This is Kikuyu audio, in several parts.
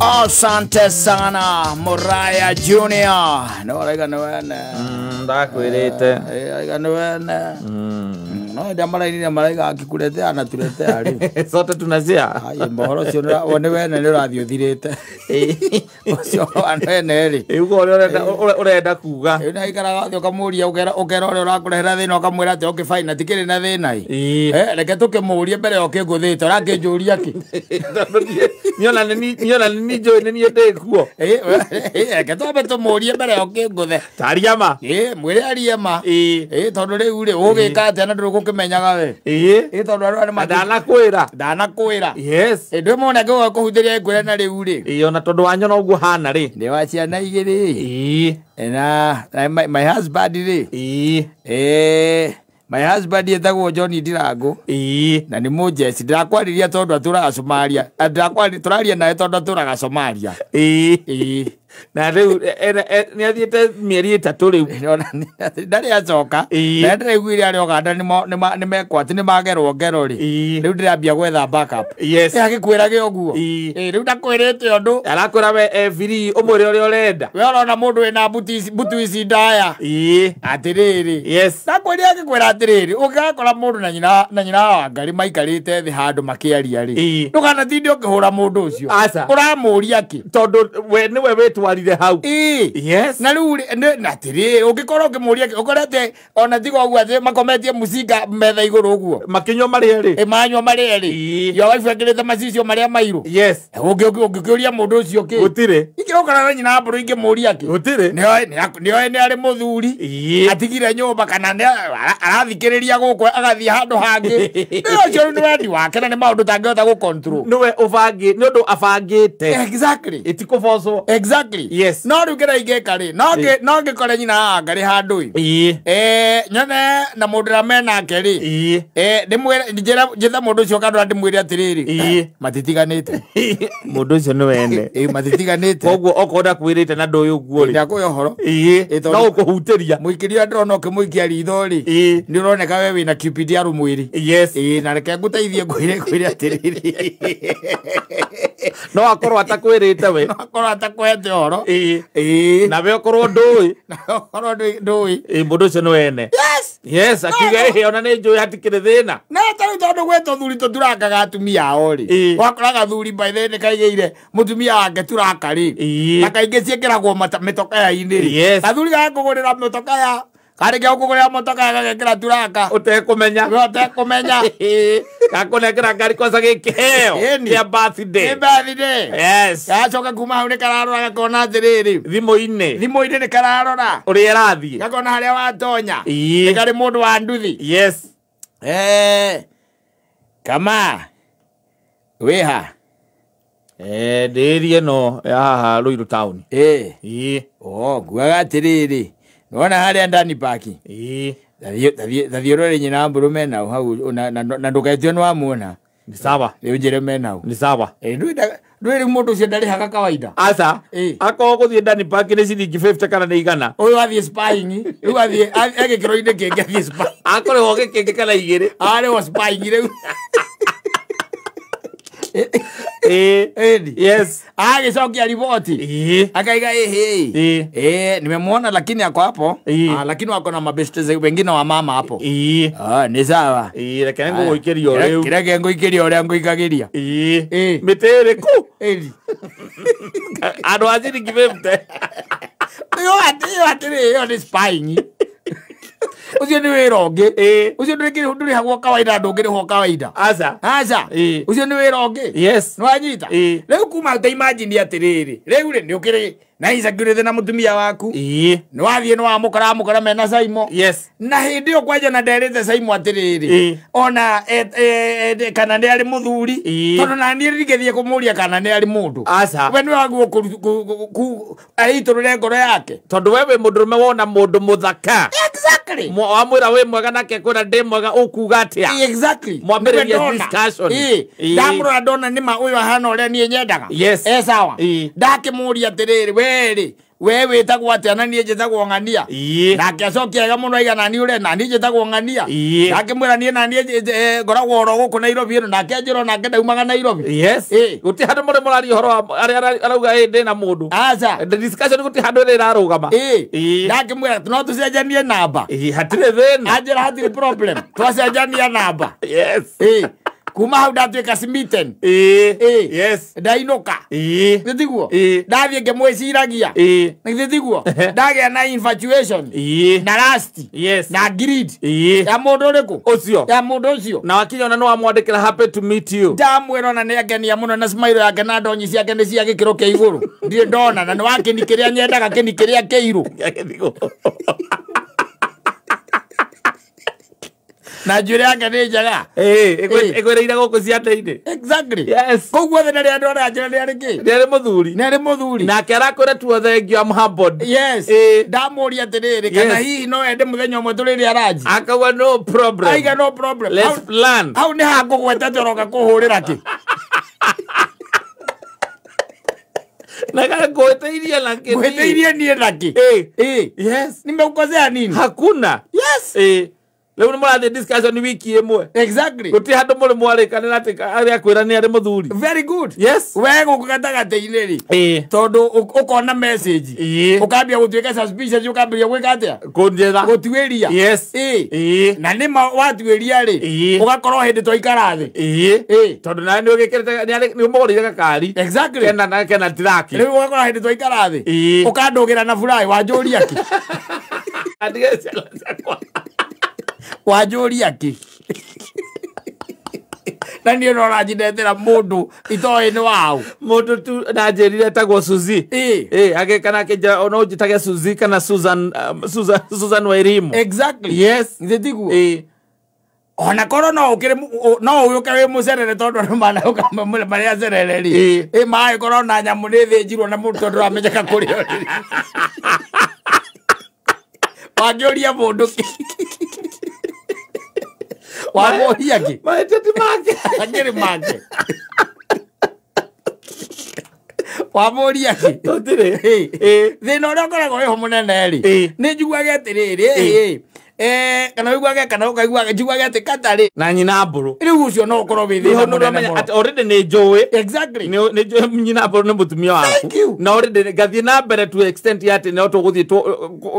Asante sana Muraya Junior. No raiga nĩ wene. Ndakwĩrĩte. Raiga nĩ wene. No ndia marainire maraiga akikuletea anatuletea rĩ. Sote tunashare. Ai mohoro ũcio nĩ wene nĩ ũrathiĩ ũthirĩte. Ũcio wa wene rĩ. Ugo ũrĩa ũrenda kuga. Rĩu nĩ aikaraga ũthiĩ ũkamũria ũkera ũrĩa ũrakũrehera thĩna ũkamwĩra atĩ okay fine atikĩrĩ na thĩna ĩ. Reke tũkĩmũrie mbere ya ũkĩngũthĩte ũrakĩnjũria kĩ. Niona nĩ njũĩ nĩ niĩ ndĩ kuo. Reke twambe tũmũrie mbere ya ũkĩngũthe. Taria ma. Mwĩre arie ma. Tondũ rĩu rĩ ũgĩka atĩa na ndũgũkĩmenyaga we. Tondũ andũ arĩa ndanakwĩra. Ndanakwĩra. Yes. Ndwĩ mona ngĩũka kũhutĩria ngwĩre na rĩu rĩ. Ona tondũ wanyona ũguo hana rĩ. Ndĩ wa ciana igĩrĩ. Na my husband rĩ. My husband etagwo John Ndirango. Na nĩ mũjeci. Ndĩrakwariria tondũ atũraga Somalia. Tũraria nawe tondũ atũraga Somalia. Na rĩu nĩ athiĩte mĩeri 3 rĩu. Ndarĩ acoka. Na ndĩraiguire arĩ Uganda nĩ mekwo atĩ nĩ magerwo ngero rĩ. Rĩu ndĩrambia gwetha backup. Yes. Agĩkwĩrage ũguo. Rĩu ndakwĩrĩte ũndũ. Arakwĩra we free ũmwĩre ũrĩa ũrenda. We ũrona mũndũ wĩna mbutu ici ndaya. Atĩrĩrĩ. Yes. Ndakwĩrire agĩkwĩra atĩrĩrĩ ũngĩgakora mũndũ na nyina wa Ngarĩ maikarĩte thĩ handũ makĩaria rĩ. Ndũkanatinde ũkĩhũra mũndũ ũcio. Ũramũria kĩ? Tondũ we nĩwe wĩtwarire hau. Yes. Na rĩu atĩrĩrĩ ũngĩkorwo ũkĩmũria ũkore atĩ ona tiga ũguo atĩ makometie mũcinga metha igũrũ ũguo. Makĩnyua marĩ erĩ. Manyua marĩ erĩ. Your wife ekĩrĩte macicio marĩa mairũ. Yes. Ũngĩkĩũria mũndũ ũcio kĩ? Gũtirĩ. Ingĩrokana na nyina mbũrũ ingĩmũria kĩ? Gũtirĩ. Nĩoĩ nĩ arĩ mũthuri. Atigire nyũmba kana arathikĩrĩria gũkũ agathiĩ handũ hangĩ. Nĩ ũcio nĩ wendi wake na nĩ maũndũ ũtangĩhota gũ-control. Nĩwe ũbangĩ, nĩ ũndũ abangĩte. Exactly. Ĩtikũbocwo. Exactly. Yes. No rĩu kĩrĩa ingĩka rĩ, no ngĩkore nyina wa Ngarĩ handũ ĩ. Nyone na mũndũ ũrĩa menake rĩ. Ndĩmwĩre njethe mũndũ ũcio kando na ndĩmwĩre atĩrĩrĩ. Matitiganĩte. Mũndũ ũcio nĩ wene. Matitiganĩte. Koguo okorwo ndakwĩrĩte na ndũĩ ũguo rĩ. Ndakũhe ũhoro. No ũkũhutĩria. Mũikĩria ndĩrona ũkĩmũikia ritho rĩ. Nĩ ũroneka we wĩna Cupid ya rũmwĩrĩ. Yes. Na reke ngũteithie ngwĩre atĩrĩrĩ. No akorwo atakwĩrĩte we. No akorwo atakwĩte ũhoro. Na we ũkorwo ndũĩ. Na ũkorwo ndũĩ. Mũndũ ũcio nĩ wene. Yes. Yes, akiuga ĩhĩ ona nĩ njũĩ hatikĩrĩ thĩna. Na tarĩu tondũ gwĩ tũthuri tũturangaga atumia ao rĩ. Wakora gathuri by the way nĩ kaigĩire mũtumia wake turaka rĩ. Na kaingĩ ciĩkĩragwo mĩtokaya-inĩ rĩ. Gathuri gakũgũrĩra mĩtokaya. Karĩkia gũkũgũrĩra mũtokaya gagekĩra turaka. Ũtekũmenya. We ũtekũmenya. Gakũnengera ngari kwanza gĩkĩheo kĩa birthday. Nĩ birthday. Yes. Gacoka kuma hau nĩ kararora gakona atĩrĩrĩ. Thimũ-inĩ. Thimũ-inĩ nĩ kararora. Ũrĩa ĩrathiĩ. Gakona harĩa watonya. Nĩ karĩ mũndũ wa nduthi. Yes. Kama. Wĩha. Ndĩrie no ya haha Ruiru town. Nguaga atĩrĩrĩ. Nĩwona harĩa ndani paki. Thathiĩ ũrore nyina mbũrũ menao hau na ndũgetio nĩ wamuona. Ni sawa. Rĩu njĩre menao. Ni sawa. Ndũĩ rĩu mũndũ ũcio ndarĩhaga kawaida. Aca. Akorwo gũthiĩ ndani paki nĩ ciringi 50 kana nĩ 100. Ũyũ athiĩ spying. Rĩu athiĩ gĩkĩro-inĩ kĩngĩ athiĩ spying. Akorwo gĩkĩngĩ kana 2. Arĩho spying rĩu. Yes. Agĩcokia riboti. Akaiga nimemwona lakini ako hapo. Lakini wako na mabeste wengine wa mama hapo. Ni sawa. Reke ngũgũikĩria rĩu. Reke ngũikĩria ũrĩa ngũikagĩria. Mĩtĩ ĩrĩkũ? Andũ a ciringi 50. Ĩyo atĩrĩ ĩyo nĩ spying. Ũcio nĩ wĩra ũngĩ. Ũcio ndũrĩhagwo kawaida ndũngĩrĩhwo kawaida. Aca. Aca. Ũcio nĩ wĩra ũngĩ. Yes. Nĩwanyita? Rĩu kuma ta imagine atĩrĩrĩ. Rĩu rĩ nĩ ũkĩrĩ na insecurity na mũtumia waku. Nĩwathiĩ nĩwamũkora mena Saimo. Yes. Na hĩndĩ ĩyo kwanja na nderĩte Saimo atĩrĩrĩ. Ona kana nĩ arĩ mũthuri. Tondũ na niĩ ndingĩthiĩ kũmũria kana nĩ arĩ mũndũ. Aca. We nĩwe wagĩrĩirwo aitũrũre ngoro yake. Tondũ we wĩ mũndũrũme wona mũndũ mũthaka. Exactly. Wamwĩra wĩ mwega nake kwĩra ndĩ mwega ũkuga atĩa? Exactly. Mwambĩrĩria discussion. Ndamũrora ndona nĩma ũyũ ahana ũrĩa niĩ nyendaga. Yes. Sawa. Ndakĩmũria atĩrĩrĩ we rĩ We wĩtagwo atĩa na niĩ njĩtagwo Ng'ania. Nake acokia wega mũno aiga na niĩ ũrĩa na niĩ njĩtagwo Ng'ania. Nake mwĩra niĩ na niĩ ngoragwo oro gũkũ Nairobi ĩno nake anjĩra nake ndaumaga Nairobi. Yes. Gũtirĩ handũ mũrĩ mũraria ũhoro wa arĩa arauga ĩ ndĩna mũndũ. Aca. The discussion gũtirĩ handũ ĩrĩ ĩrarũgama. Nake mwĩra no tũcenjanie namba. Hatirĩ thĩna. Anjĩra hatirĩ problem. Twacenjania namba. Yes. Kuma hau ndatuĩka smitten. Yes. Ndainũka. Nĩ tiguo? Ndathiĩ ngĩmwĩciragia. Nĩ tiguo? Ndagĩa na infatuation. Na lust. Yes. Na greed. Ya mũndũ ũrĩkũ? Ũcio. Ya mũndũ ũcio. Na wakinya ona nĩ wamwandĩkĩra happy to meet you. Ndamwĩra ona nĩ angenia mũno na smile yake na ndonyi ciake nĩ cia gĩkĩro kĩa igũrũ. Ndirĩ ndona na nĩ wa kĩni kĩrĩa nyendaga kĩni kĩrĩa kĩirũ. Na njuĩrĩ yake nĩ njega. Ĩgwĩrĩire gũkũ ciande-inĩ. Exactly. Yes. Koguo thĩ nĩ andũ arĩa njĩra nĩ arĩ kĩ? Nĩ arĩ mũthuri. Nĩ arĩ mũthuri. Nake arakwĩra tu thank you, I'm humbled. Yes. Ndamũria atĩrĩrĩ kana hihi no ende mũthenya ũmwe tũrĩrĩa ranji. Akauga no problem. Aiga no problem. Let's plan. Hau nĩ hangũgwetete ũroka kũhũrĩra kĩ? Na ngũhĩtĩirie na kĩ? Ngũhĩtĩirie niĩ na kĩ? Yes. Nimeukosea nini? Hakuna. Yes. Rĩu nĩ mũrathiĩ discussion wiki ĩmwe. Exactly. Gũtirĩ handũ mũrĩ mwarĩkanĩra atĩ arĩa akwĩra nĩ arĩ mũthuri. Very good. Yes. We gũkũ gatagatĩ-inĩ rĩ. Tondũ ũkona message. Ũkambia gũtuĩka suspicious ũkambĩrĩria gwĩka atĩa? Kũnjetha. Gũtuĩria. Yes. Na nĩ ma watuĩria rĩ. Ũgakorwo hĩndĩ twaikara thĩ. Tondũ nawe nĩ ũgĩkĩrĩte nĩ ũmũgũrĩire gakari. Exactly. Kena tiraki. Rĩu ũgakora hĩndĩ twaikara thĩ. Ũkandũgĩra na furai wanjũria kĩ? Andige ciana ciakwa. Wanjũria kĩ? Na niĩ no ũranjinetera mũndũ itoĩ nĩ waũ. Mũndũ tu na njĩrire etagwo Suzy. Agĩka akĩnjĩra no njĩtage Suzy kana Susan Susan Wairimu. Exactly. Yes. Nĩ tiguo? Ona korwo no ũkĩrĩ no ũyũke wĩ mũcerere tondũ andũ manaũka marĩa acerere rĩ. Maĩ korwo na nyamũ nĩ thĩnjirwo na mũndũ tondũ ndũramenyeka kũrĩa ũrĩ. Wanjũria mũndũ kĩ? Wamũria kĩ? Mahĩtia ti make. Akĩrĩ make. Wamũria kĩ? Tũtirĩ. Thĩna ũrĩa ũkoragwo wĩho mũnene rĩ, nĩ njiguage atĩrĩrĩ, kana ũiguage kana ũkaiguaga njiguage atĩ Katarĩ na nyina mbũrũ. Rĩu ũcio no ũkorwo wĩ thĩna mũnene mũno. Atĩ already nĩ njũĩ. Exactly. Nĩ njũĩ nyina mbũrũ nĩ mũtumia waku. Thank you. Na already ngathiĩ na mbere to extent ya atĩ no tũgũthiĩ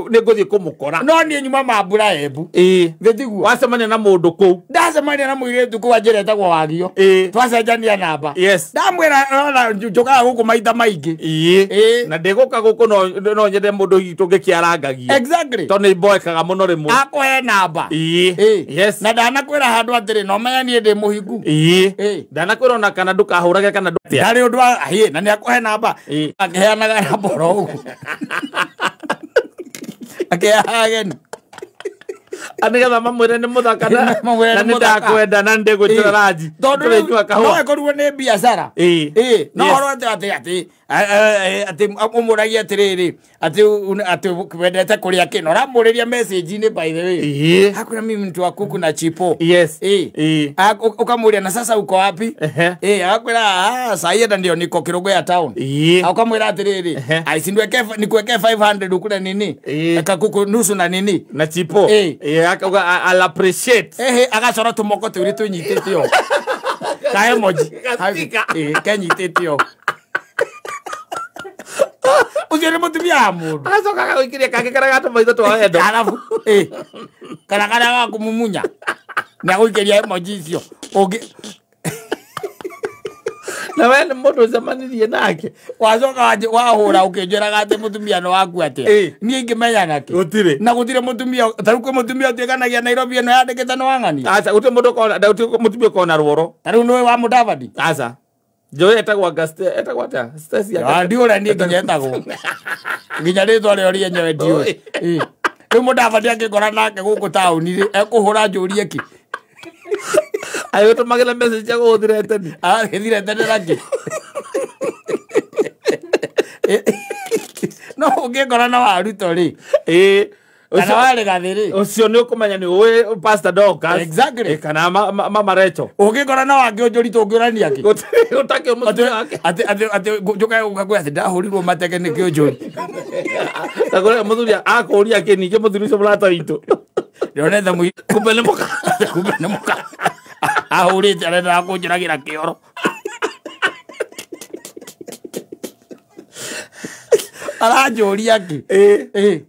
nĩ ngũthiĩ kũmũkora. No niĩ nyuma mambura Embu. Nĩ tiguo. Wacemania na mũndũ kũu. Ndacemania na mũirĩtu kũu anjĩra etagwo Wagio. Twacenjania namba. Yes. Ndamwĩra ona njũkaga gũkũ maita maingĩ. Na ndĩgũka gũkũ no nyende mũndũ hihi tũngĩkĩarangagia. Exactly. Tondũ nĩ mboekaga mũno rĩmwe. Akũhe namba. Yes. Na ndanakwĩra handũ atĩrĩ no menya niĩ ndĩ mũhingu. Ndanakwĩra ona kana ndũkahũrage kana ndarĩ ũndũ wa na nĩ akũhe namba. Akĩheanaga namba oro ũguo. Akĩheaga ageni. Nĩgetha mamwĩre nĩ mũthaka na nĩ ndakwenda na ndĩgwĩtĩra ranji. Tondũ no ĩkorirwo nĩ biacara. No ũhoro atĩ atĩ ũmũragia atĩrĩrĩ atĩ wendete kũrĩa kĩ na ũramũrĩria message-inĩ by the way. Hakuna mimi mtu wa kuku na chipo. Yes. Ukamũria na sasa uko wapi? Akwĩra saa hii ndio niko Kĩrũgũya town. Ukamwĩra atĩrĩrĩ ai nikuwekee 500 ukule nini? Kakuku nusu na nini? Na chipo. Akauga I'll appreciate. Agacora tũmoko tũrĩ tũnyitĩte o. Ka emoji. Kenyitĩte o. Ũcio nĩ mũtumia wa mũndũ. Agacoka agagũikĩria kangĩ karĩa gatũmaitho twa wendo. Arabu kana karĩa ga kũmumunya. Nĩ agũikĩria emoji icio. Ũngĩ Na we nĩ mũndũ ũcemanirie nake. Wacoka wahũra ũkĩnjĩraga atĩ mũtumia nĩ waku atĩa. Niĩ ingĩmenya nakĩ? Gũtirĩ. Na gũtirĩ mũtumia ta rĩu kwĩ mũtumia ũtuĩkanagia Nairobi ĩno yandĩkĩte nĩ wang'ania. Aca gũtirĩ mũndũ gũtirĩ mũtumia ũkoragwo na rworo. Ta rĩu nĩũĩ wa Mũdavadi? Aca. Njũĩ etagwo etagwo atĩa? Stacy Augusta. Ndiũĩ niĩ nginya etagwo. Nginya rĩtwa rĩo rĩenyewe ndiũĩ. Rĩu Mũdavadi angĩngora nake gũkũ taũni rĩ, ekũhũra njũrie kĩ? Agĩtũmagĩra message cia gũgũthira tene. Agĩthire tene nakĩ? No ũngĩngora na wa Ruto rĩ. Kana warĩ gathĩ rĩ. Ũcio nĩ ũkũmenya nĩ ũĩ Pastor Dorcas. Exactly. Kana Mama Rachel. Ũngĩkora na wangĩ ũnjũri tũngĩũrania kĩ? Ũtakĩ mũtumia wake. Atĩ njũkae gũka kwĩ atĩ ndahũrirwo mateke nĩ kĩũnjũri. Na kũrĩa mũthuri akũria kĩ ningĩ mũthuri ũcio mũrata witũ. Ndĩronete kumbe nĩ mũka. Kumbe nĩ mũka. Ahũrĩte arendaga kũnjũragĩra kĩoro. Aranjũria kĩ?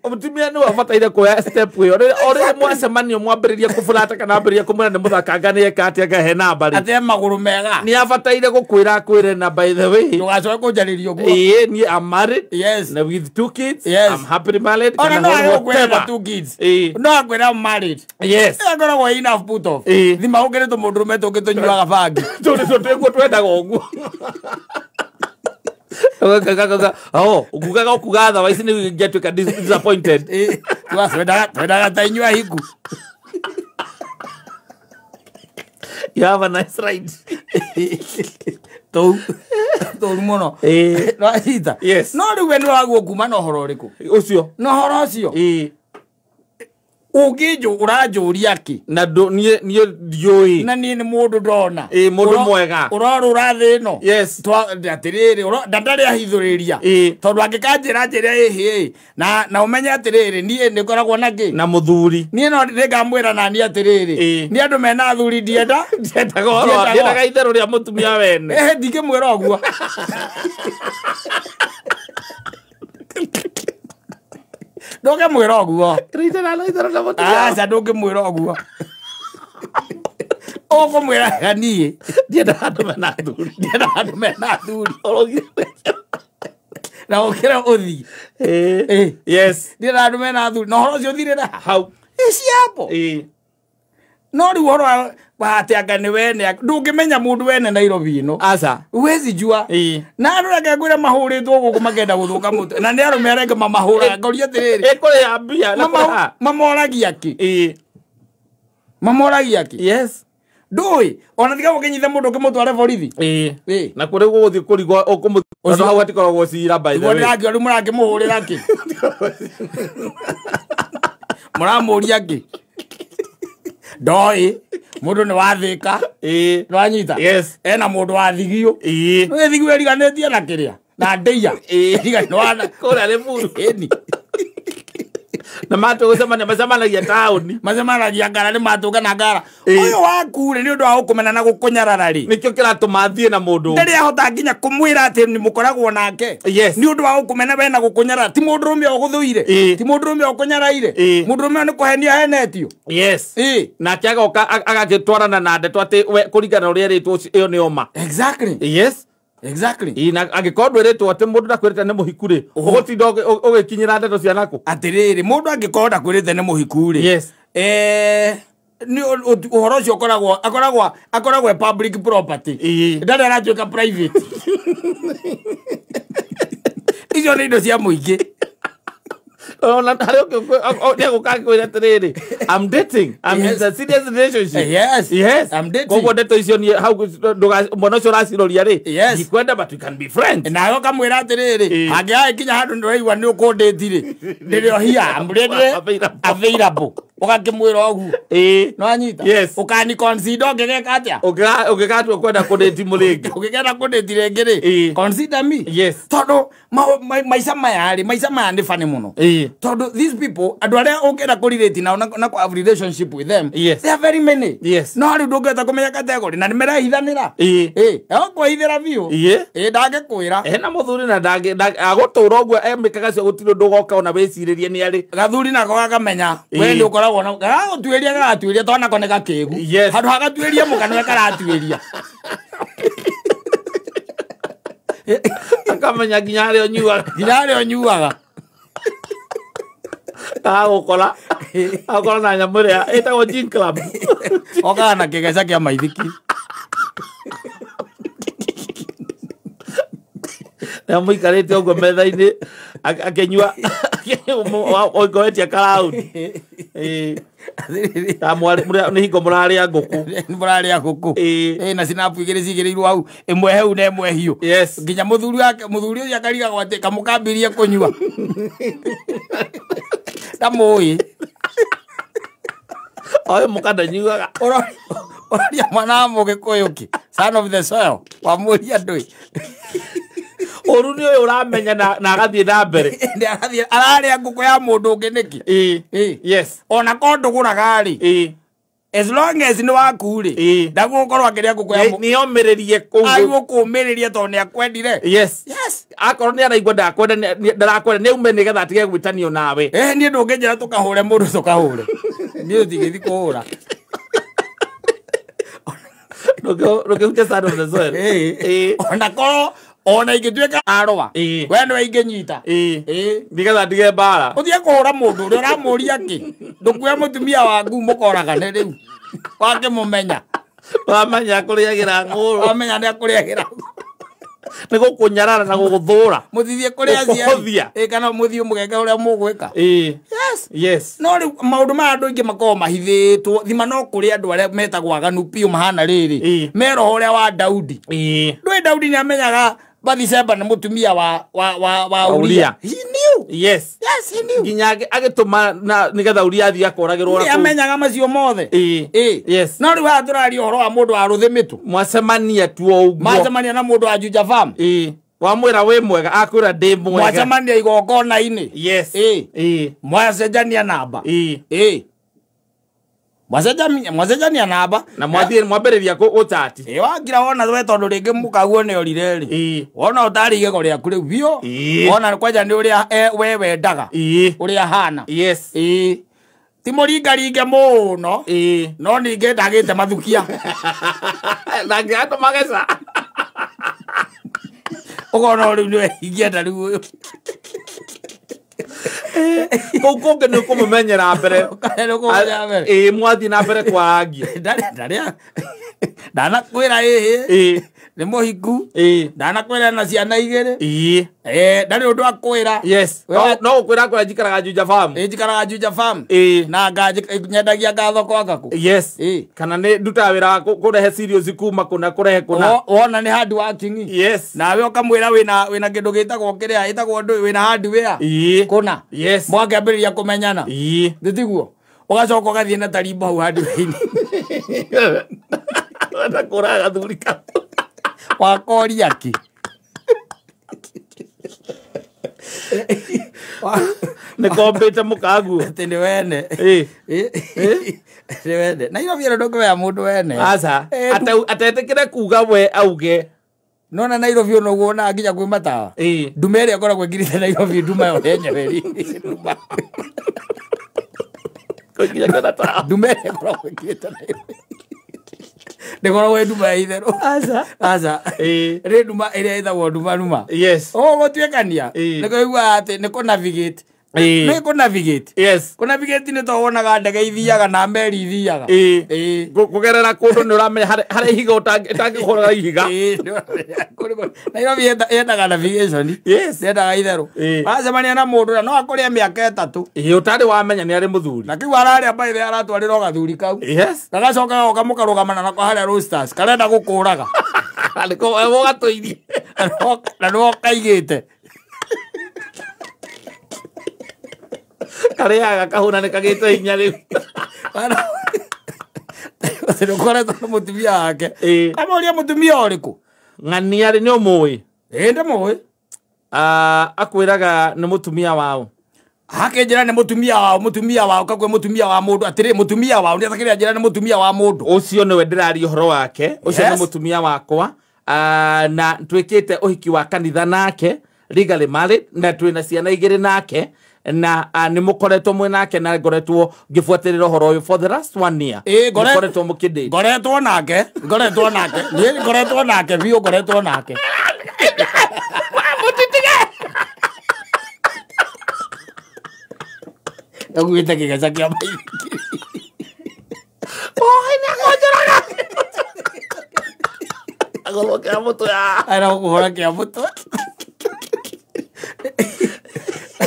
Mũtumia nĩ wabataire kuoya step ĩyo. O rĩrĩa mwacemanio mwambĩrĩria kũburata kana ambĩrĩria kũmwĩra nĩ mũthakanga nĩ eka atĩa ngahe namba rĩ. Atĩ e magũrũ mega. Nĩ abataire gũkwĩra akwĩre na by the way. Ndũgacoke kũnjarĩria ũguo. Ĩĩ, niĩ I'm married. Yes. Na with 2 kids. Yes. I'm happily married. Ona no Kana age gũkwĩra na whatever. 2 kids. Ĩĩ. No akwĩra I'm married. Yes. Ĩyo ĩkoragwo enough put off. Ĩĩ. Thima ũkĩrĩ tũmũndũrũme tũngĩ tũnyuaga bangi. Tũrĩ tũguo twendaga ũguo. Oh, ukugaga ukuga otherwise nĩ ngĩatuĩka disappointed. Twendaga ta inyuĩ ahiku. You have a nice ride. Tũu. Tũru mũno. Nĩwanyita? Yes. No rĩu we nĩũraguo kuma na ũhoro ũrĩkũ? Ũcio. Na ũhoro ũcio? Ũngĩnjũ ũranjũria kĩ? Na niĩ ndiũĩ. Na niĩ nĩ mũndũ ndona. Mũndũ mwega. Ũrorũra thĩ ĩno. Yes. Atĩrĩrĩ, ndarĩ ahithũrĩria. Tondũ angĩkanjĩra njĩre ĩhĩ, na ũmenye atĩrĩrĩ, niĩ nĩ ngoragwo na kĩ? Na mũthuri. Niĩ no nĩngamwĩra na niĩ atĩrĩrĩ, nĩ andũ mena athuri ndienda. Ndiendaga ũhoro ndiendaga itherũ rĩa mũtumia wene. Ndingĩmwĩra ũguo. Ndũngĩmwĩra ũguo. Aca ndũngĩmwĩra ũguo. Ũkũmwĩra niĩ. Ndiendaga andũ mena athuri. Ndiendaga andũ mena athuri. Na ũkĩre ũthiĩ. Yes. Ndiendaga andũ mena athuri. Na ũhoro ũcio ũthirĩra hau. Ici hapo. No rĩu ũhoro wa atĩ anga nĩ wene, ndũngĩmenya mũndũ wene Nairobi ĩno. Aca. Huwezi jua. Na andũ reke ngwĩre mahũrĩtwo gũkũ makenda gũthũka mũtwe. Na nĩ arũme arĩa angĩ mamahũraga. Ngoria atĩrĩrĩ. Ĩkũrĩa mbia na kũrĩha. Mamoragia kĩ? Mamoragia kĩ? Yes. Ndũĩ. Ona tiga gũkĩnyita mũndũ ũkĩmũtware borithi. Na kũrĩ gũgũthiĩ kũrigwo tondũ hau hatikoragwo cira by the way. Nĩguo ndĩrakiuga rĩu mũrakĩmũhũrĩra kĩ? Mũramũria kĩ? Ndoĩ. Mũndũ nĩ wathĩka. Nĩwanyita? Yes. Ena mũndũ wathigio. Nĩ thigio ĩriganĩtie na kĩrĩa? Na ndĩia. Kũrĩa Limuru. Ĩni. Na matũgũcemania macemanagia taũni. Macemanagia ngara nĩ matũngana ngara. Ũyũ waku rĩ nĩ ũndũ wa gũkũmena na gũkũnyarara rĩ. Nĩkĩo kĩratũma athiĩ na mũndũ. Ndarĩ ahota nginya kũmwĩra atĩ nĩ mũkoragwo nake. Yes. Nĩ ũndũ wa gũkũmena we na gũkũnyarara. Ti mũndũrũme ũgũthũire. Ti mũndũrũme ũkũnyaraire. Mũndũrũme nĩ kũhenia ahenetio. Yes. Nake agoka agagĩtwarana na ndeto atĩ we kũringana na ũrĩa erĩtwo ĩyo nĩ oma. Exactly. Yes. Exactly. Na angĩkorwo ndwĩrĩtwo atĩ mũndũ ndakwĩrĩte nĩ mũhiku rĩ, ũgũtinda ũgĩkinyĩra ndeto cia nakũ? Atĩrĩrĩ, mũndũ angĩkorwo ndakwĩrĩte nĩ mũhiku rĩ. Yes. Nĩ ũhoro ũcio akoragwo public property. Ndarĩ aratuĩka private. Icio nĩ indo cia mũingĩ. Ona harĩ nĩegũka akĩkwĩra atĩrĩrĩ, I'm dating. I'm in a serious relationship. Yes. Yes. I'm dating. Koguo ndeto icio niĩ hau mwana ũcio ũraciroria rĩ. Yes. Ndikwenda but we can be friends. Nawe ũkamwĩra atĩrĩrĩ, hangĩgagĩkinya handũ nĩũraigua nĩ ũkũndĩti rĩ, ndĩrĩ o here, I'm ready, available. Ũgakĩmwĩra ũguo. Nĩwanyita? Yes. Ũkani consider ũngĩgeka atĩa? Ũngĩgatua kwenda kũndĩti mũrĩngĩ. Ũngĩkenda kũndĩti rĩngĩ rĩ, consider me. Yes. Tondũ maica maya rĩ, maica maya nĩ funny mũno. Tondũ these people, andũ arĩa ũngĩenda kũrelate nao na kũ have relationship with them, Yes. they are very many. Yes. No rĩu ndũngĩhota kũmenya category na nĩmerehithanĩra. Egũkwĩhithĩra biũ. Ndangĩkwĩra. Ena mũthuri na agũtũra ũguo emĩkaga cio gũtirĩ ũndũ ũgoka ona wĩcirĩrie nĩ arĩ. Gathuri nako gakamenya we nĩ ũkoragwo na gagũtuĩria gagatuĩria tondũ nako nĩ gakĩgu. Yes. Handũ hagatuĩria mũkanwa karatuĩria. Akamenya nginya harĩa ũnyuaga. Nginya harĩa ũnyuaga. Agũkora. Agũkora na nyamũ ĩrĩa ĩtagwo Gin Club. Okaga na kĩgeca kĩa maithiki. Na mũikarĩte ũguo metha-inĩ akĩnyua oikoetie karauni. Ta nĩ hingo mũrarĩa ngũkũ. Nĩ mũrarĩa ngũkũ. Na sinapu igĩrĩ cigĩrĩirwo hau, ĩmwe heu na ĩmwe hiũ. Yes. Nginya mũthuri wake, mũthuri ũcio akarigagwo atĩ kamũkambirie kũnyua. Ndamũĩ. Oyo mũkandanyuaga. Ũroria mwana wa Mũgĩkũyũ kĩ? Son of the soil. Wamũria ndũĩ. Ũru nĩ ũyũ ũramenya na agathiĩ na mbere. Nĩ ararĩa ngũkũ ya mũndũ ũngĩ nĩkĩ? Ĩĩ. Yes. Ona korwo ndũgũraga rĩ. Ĩĩ. As long as nĩ waku rĩ, ndagũkorwo akĩrĩa ngũkũ ya mũndũ. Nĩomĩrĩrie kũu. Agũkũmĩrĩria tondũ nĩ akwendire. Yes. Yes. Akorwo nĩ araigua ndakwenda ndarakwenda nĩ aume nĩgetha atige gwĩtanio nawe. Niĩ ndũngĩnjĩra tũkahũre mũndũ tũkahũre. Niĩ ndigĩthiĩ kũhũra. Ndũngĩhutia son of the soil. Ona korwo ona ingĩtuĩka arũa. We nĩwe ingĩnyita. Nĩgetha ndige mbara. Ũthiĩ kũhũra mũndũ ũrĩa ũramũria kĩ? Ndũkuoya mũtumia waku mũkoragane rĩu. Wakĩmũmenya. Wamenya akũrĩagĩra ng'ũrũ. Wamenya nĩ akũrĩagĩra. Nĩ gũkũnyarara na gũgũthũra. Mũthiĩ kũrĩ aciari. Kana mũthiĩ mũgeke ũrĩa mũgwĩka. Yes. Yes. No rĩu maũndũ maya andũ aingĩ makoragwo mahithĩtwo. Thima no kũrĩ andũ arĩa metagwo aganu biũ mahana rĩrĩ. Me roho ũrĩa wa Daudi. Ndũĩ Daudi nĩ amenyaga Bathsheba nĩ mũtumia wa Uria. He knew. Yes. Yes, he knew. Nginya agĩtũma na nĩgetha Uria athiĩ akoragĩrwo na kũu. Nĩ amenyaga macio mothe. Yes. No rĩu haha tũraria ũhoro wa mũndũ wa rũthĩmĩtũ. Mwacemania tu o ũguo. Mwacemania na mũndũ wa Juja Farm. Wamwĩra wĩ mwega akwĩra ndĩ mwega. Mwacemania igongona-inĩ. Yes. Mwacenjania namba. Mwacenjania namba. Na mwathiĩ mwambĩrĩria gũchati. Wagira wona we tondũ rĩngĩ mũkaguo nĩ orire rĩ. Wona ũtarĩ igego rĩaku rĩu biũ. Wona kwanja nĩ ũrĩa we wendaga. Ũrĩa hana. Yes. Ti mũringaringe mũno. No ningĩ ndagĩte mathukia. Ndangĩatũ mageca. Ũkona rĩu nĩwe ingĩenda rĩu ũyũ. Kũu kũngĩ nĩ ũkũmũmenyera mbere. Mwathiĩ na mbere kwarangia. Ndanakwĩra nĩ mũhiku. Ndanakwĩra na ciana igĩrĩ. Ndarĩ ũndũ akwĩra. Yes. No ũkwĩra akwĩra njikaraga Juja Farm. Njikaraga Juja Farm. Na nyendagia ngathoko agaku. Yes. Kana nĩ ndutaga wĩra wa kũrehe cereals kuma kũna kũrehe kũna. Wona nĩ hard working. Yes. Nawe ũkamwĩra wĩna kĩndũ gĩtagwo kĩrĩa ĩtagwo ndũĩ wĩna hardware. Kũna. Yes. Mwakĩambĩrĩria kũmenyana. Ndĩtiguo. Ũgacoka ũgathiĩ na tarimbo hau hardware-inĩ. Wenda kũraga gathuri kau. Wakoria kĩ? Nĩ kombĩte mũkaguo. Atĩ nĩ wene. Nĩ wene. Nairobi ĩno ndũngĩmenya mũndũ wene. Aca. Atetĩkĩre kuga we auge. Nona Nairobi ono ũguo wonaga nginya kwĩ matawa. Nduma ĩrĩa ĩkoragwo ĩngirĩte Nairobi nduma ĩyo yenyewe rĩ. Nginya kwĩna tawa. Nduma ĩrĩa ĩkoragwo ĩngirĩte Nairobi. Ndĩkoragwo ĩ nduma ya itherũ. Aca. Aca. Rĩ nduma ĩrĩa ĩtagwo nduma numa. Yes. Ũgũtuĩkania. Nĩ kũiguaga atĩ nĩ kũ navigate. Nĩ kũ navigate. Yes. Kũ navigate nĩ to wonaga ndege ithiaga na meri ithiaga. Kũgerera kũndũ nĩ ũramenya harĩa ihiga ũtangĩhũra ihiga. Nairobi yendaga navigation. Yes. Yendaga itherũ. Wacemania na mũndũ na no akũrĩe mĩaka 3. Ũtarĩ wamenya nĩ arĩ mũthuri. Na kĩu ararĩa by the way aratwarĩra o gathuri kau. Yes. Gagacoka goka mũkarũgamana nako harĩa Roasters. Karenda gũkũraga. Nĩko gatũirie. Na nĩwe ũkaigĩte. Karĩaga kahũna nĩ kagĩte hinya rĩu. Ũkoretwo na mũtumia wake. Kamũria mũtumia ũrĩkũ? Ng'ania rĩ nĩ ũmũĩ? Ndĩmũĩ. Akwĩraga nĩ mũtumia wao. Akĩnjĩra nĩ mũtumia wao, mũtumia wao, kakwe mũtumia wa mũndũ. Atĩrĩ, mũtumia wao, nĩ atakĩrĩ anjĩra nĩ mũtumia wa mũndũ. Ũcio nĩwe ndĩraria ũhoro wake. Ũcio nĩ mũtumia wakwa. Na twĩkĩte ũhiki wa kanitha nake, legally married, na twĩna ciana igĩrĩ nake. Na nĩ mũkoretwo mwĩ nake na ngoretwo ngĩbuatĩrĩra ũhoro ũyũ for the last 1 year. Mũkoretwo mũkĩdate. Ngoretwo nake, ngoretwo nake. Niĩ ngoretwo nake biũ, ngoretwo nake. Mũtitige. Ũguĩte kĩgeca kĩa maithikiri. Oi, nĩ akonjoraga. Agorwo kĩa mũtwe. Ara gũkũhũra kĩa mũtwe.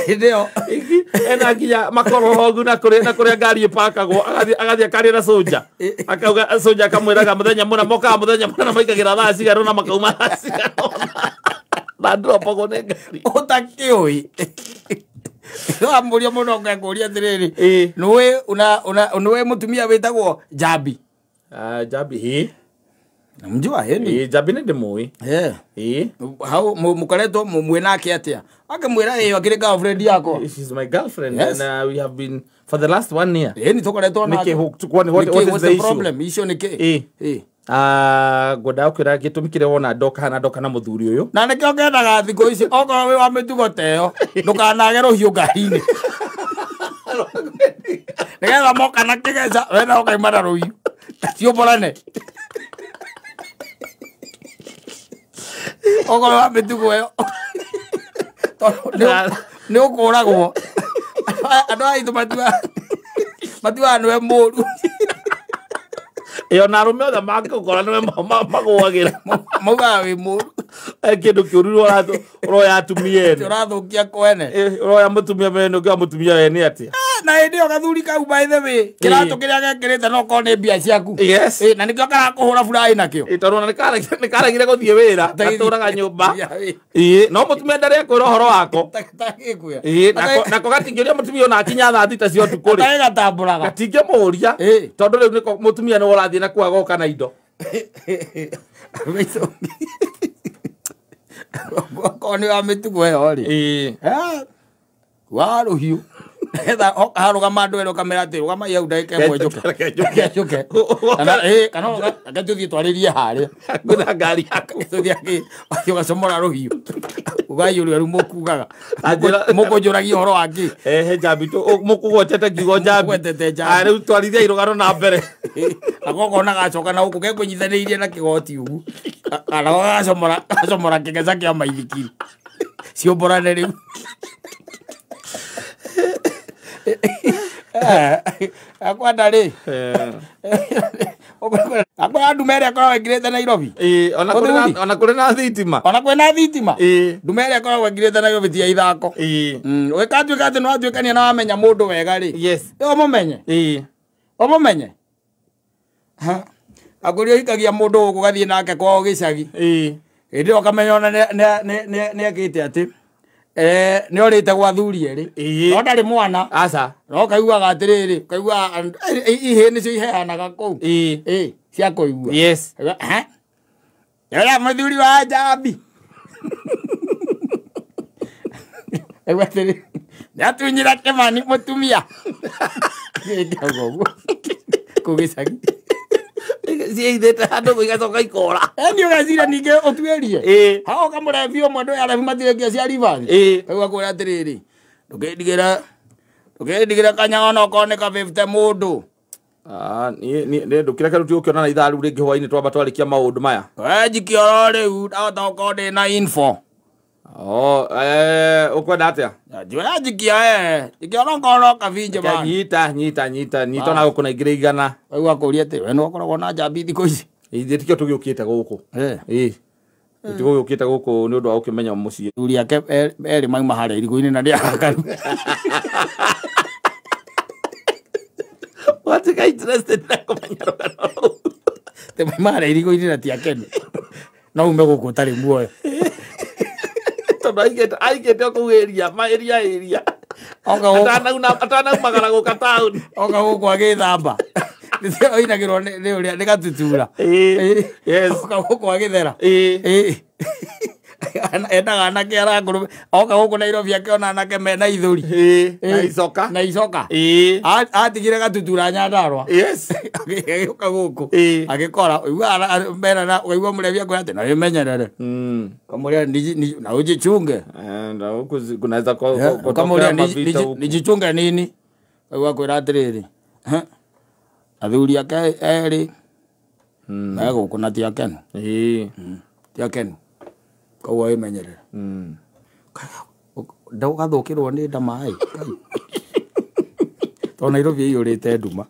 Ndio ena nginya makororogu na kũrĩa ngari ĩpakagwo agathiĩ akaria na soja akauga soja akamwĩraga mũthenya mũna mokaga mũthenya mũna na maikagĩra thaa cigana ũna makauma thaa cigana ũna na ndropagwo nĩ ngari ũtakĩũĩ. Amũria mũno ngekũria atĩrĩrĩ, nĩũĩ nĩũĩ mũtumia wĩtagwo Jambi? Jambi ĩ. Namjua heni. Jambi nĩ ndĩmũĩ. Ĩ hau mũkoretwo mwĩ nake atĩa? Akĩmwĩra ĩyo akĩrĩ girlfriend yakwa. She's my girlfriend. Yes. And we have been for the last 1 year. Ĩni tũkoretwo nake. What is the problem? Issue nĩ kĩ? Ĩ. Ngwendaga kwĩra gĩtũmi kĩrĩa wona ndoka hana ndoka na mũthuri ũyũ. Na nĩkĩo ngendaga thikũ ici okorwo wĩ wa mĩtugo ta ĩyo ndũkanage rũhiũ ngari-inĩ. Nĩgetha moka na kĩgeca we na ũkaima na rũhiũ. Ciũmborane. Okorwo wa mĩtugo ĩyo tondũ nĩ ũkũragwo. Andũ aya aitũ matuaga nĩwe mũru. Ĩyo na arũme othe mangĩgũkora nĩwe magũagĩra. Maugaga wĩ mũru. Kĩndũ kĩũru ũroya atumia ene. Ũrathũkia kwene. Ũroya mũtumia wene ũngĩoya mũtumia wene atĩa? Na hĩndĩ ĩyo gathuri kau by the way kĩratũ kĩrĩa gekĩrĩte no korwo nĩ mbia ciaku. Yes. Na nĩkĩo karakũhũra buraĩ nakĩo. Tondũ ona nĩkaregire gũthiĩ wĩra, gatũraga nyũmba. No mũtumia ndarĩ ekwĩra ũhoro wako. Nako gatingĩũria mũtumia ona akinya thaa thita cia ũtukũ rĩ. Gagatambũraga. Gatingĩmũria tondũ rĩu nĩko mũtumia nĩwe ũrathiĩ na kuo agoka na indo. Okorwo nĩ wa mĩtugo ĩyo rĩ. Wa rũhiũ. Nĩgetha harũgama andũ erĩ ũkamera atĩ rũgamai hau ndagĩka ĩmwe njũke. Njũke. Kana reke tũthiĩ twarĩrie harĩa. Kwĩna ngari yaku. Tũthiĩ ũgacomora rũhiũ. Ũgaiyũria rĩu mũkugaga. Mũkũnjũragia ũhoro wa kĩ? He Njambi mũkũgwetete ngiugo Njambi. Mũgwetete Njambi. Rĩu twarithiai rũgano na mbere. Nako ũkona gacoka na gũkũ gekũnyitanĩirie na kĩgoti ũguo. Kana gacomora kĩgeca kĩa maithikiri. Ciũmbũrane rĩu. Akwenda rĩ. Akwenda ndume ĩrĩa ĩkoragwo ĩngirĩte Nairobi. Ona kũrĩ na thitima. Ona kwĩ na thitima. Ndume ĩrĩa ĩkoragwo ĩngirĩte Nairobi ti ya ithako. Ũgĩkatuĩka atĩ nĩwatuĩkania na wamenya mũndũ wega rĩ. Yes. Ũmũmenye. Ũmũmenye. Akũria ũhikagia mũndũ gũkũ ũgathiĩ nake kwao gĩcagi. Hĩndĩ ĩyo ũkamenya ona nĩekĩte atĩ. Nĩ orĩte gwa athuri erĩ. No ndarĩ mwana. Aca. No kaiguaga atĩrĩrĩ, kaiguaga ihĩĩ nĩcio iheanaga kũu. Cia kũigua. Yes. Ũrĩa mũthuri wa Njambi. Aigua atĩrĩ, nĩatunyire Kĩmani mũtumia. Gĩkauga ũguo kũu gĩcagi. Ciĩithĩte handũ igacoka ikora. Nĩ ũgeciria ningĩ ũtuĩrie. Hau ũkamũrebi ũmwe ndũĩ arebi matirĩ cia ribathi. Kaigua kwĩra atĩrĩrĩ, ndũkĩndigĩre kanyaga ona okorwo nĩ ka 50 mũndũ. Niĩ ndũkĩreke rĩu tũgũkĩona na ithaa rĩu rĩngĩ hwaĩ-inĩ twamba twarĩkia maũndũ maya. We njikia oro rĩu ndahota gũkorwo ndĩ na info. Ũkwenda atĩa? Njoya njikia njikia oro okorwo no kabinje bana. Nyita ona gũkũ na ingĩrĩ igana. Kaigua kũria atĩ we nĩũkoragwo na Njambi thikũ ici? Ithuĩ tikĩo tũgĩũkĩte gũkũ. Tũgĩũkĩte gũkũ nĩ ũndũ wa gũkĩmenya mũciĩ. Athuri ake erĩ mauma harĩa irigũ-inĩ na nĩ arakaru. Watuĩka interested na kũmenya rũgano rũu. Te mauma harĩa irigũ-inĩ na ti akenu. No ume gũkũ ũtarĩ muoyo. Tondũ aigĩte o kũu area, ma area. Atanaumagara gũka taũni. Oka gũkũ agĩthamba. Oinagĩrwo nĩ ũrĩa nĩ gatutura. Yes. Oka gũkũ agĩthera. Endaga anake arangũrũme. Oka gũkũ Nairobi akĩona anake mena ithũri. Na icoka. Na icoka. Atigire gatutura Nyandarua. Yes. Agĩũka gũkũ. Agĩkora ũkaigua mũrebi akwĩra atĩ na wĩmenyerere. Kamũria na ũjichunge. Na huku kunaweza Kamũria nijichunge nini? Ũkaigua akwĩra atĩrĩrĩ. Athuri ake erĩ me gũkũ na ti akenu. Ti akenu. Koguo wĩmenyerere. Ndũgathũkĩrwo nĩ nda maĩ. Tondũ Nairobi ĩiyũrĩte nduma.